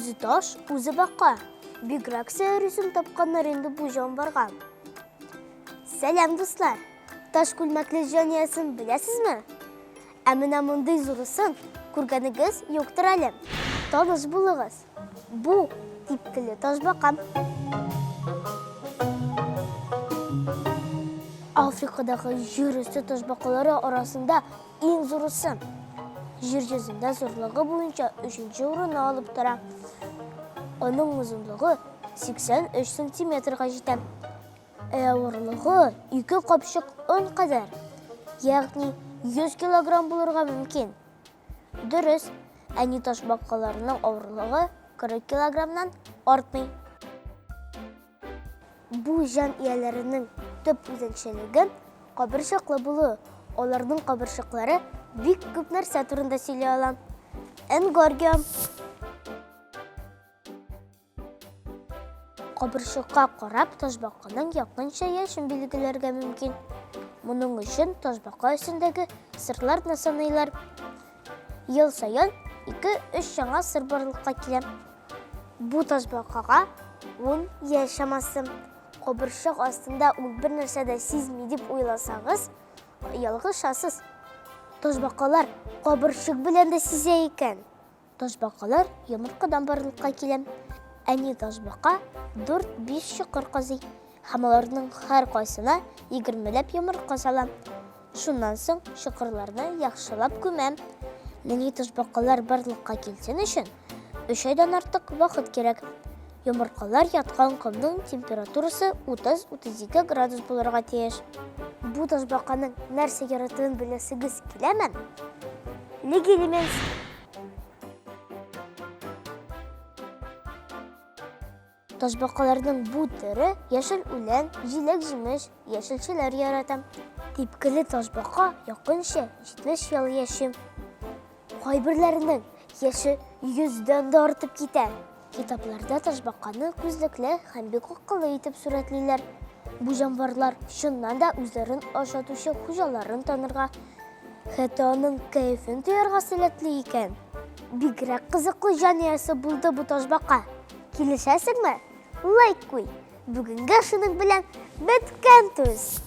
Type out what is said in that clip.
Үзе таш, үзе бака. Бигрәк сәер исем тапканнар инде бу җанварга. Сәлам, дуслар! Таш күлмәкле җан иясен беләсезме? Ә менә мондый зурысын күргәнегез юктыр әле. Таныш булыгыз. Бу типкеле ташбака. Африкадагы җир өсте ташбакалары арасында иң зурысы. Җир йөзендә зурлыгы буенча өченче урынны алып тора. Аның озынлыгы 83 сантиметрга җитә. Ә авырлыгы ике капчык он кадәр, ягъни 100 килограмм булырга мөмкин. Дөрес, әни ташбакаларының авырлыгы 40 килограммнан артмый. Бу җан ияләренең төп үзенчәлеге кабырчыклы булуы. Аларның кабырчыклары бик күп нәрсә турында сөйли ала. Энгоргио. Кабырчыкка карап, ташбаканың якынча яшен билгеләргә мөмкин. Моның өчен ташбака өстендәге сырларны саныйлар. Ел саен 2-3 яңа сыр барлыкка килә. Бу ташбакага 10 яшь чамасы. Кабырчык астында ул бер нәрсә дә сизми дип уйласагыз, ялгышасыз. Ташбакалар кабырчык белән дә сизә икән. Ташбакалар йомыркадан барлыкка килә. Әни ташбака 4-5 чокыр казый һәм аларның һәркайсына егермеләп йомырка сала. Шуннан соң чокырларны яхшылап күмә. Нәни ташбакалар барлыкка килсен өчен өч айдан артык вакыт кирәк. Йомыркалар яткан комның температурасы 30-32 градус булырга тиеш. Бу ташбаканың нәрсә яратуын беләсегез киләме? Легилименс. Ташбакаларның бу төре яшел үлән, җиләк-җимеш, яшелчәләр ярата. Типкеле ташбака якынча 70 ел яши. Кайберләренең яше йөздән дә артып китә. Китапларда ташбаканы күзлекле һәм бик акыллы итеп сурәтлиләр. Бу җанварлар чыннан да үзләрен ашатучы хуҗаларын танырга, хәтта аның кәефен тоярга сәләтле икән. Бигрәк кызыклы җан иясе булды бу ташбака. Килешәсеңме? Лайк куй! Бүгенгә шуның белән беткән түз!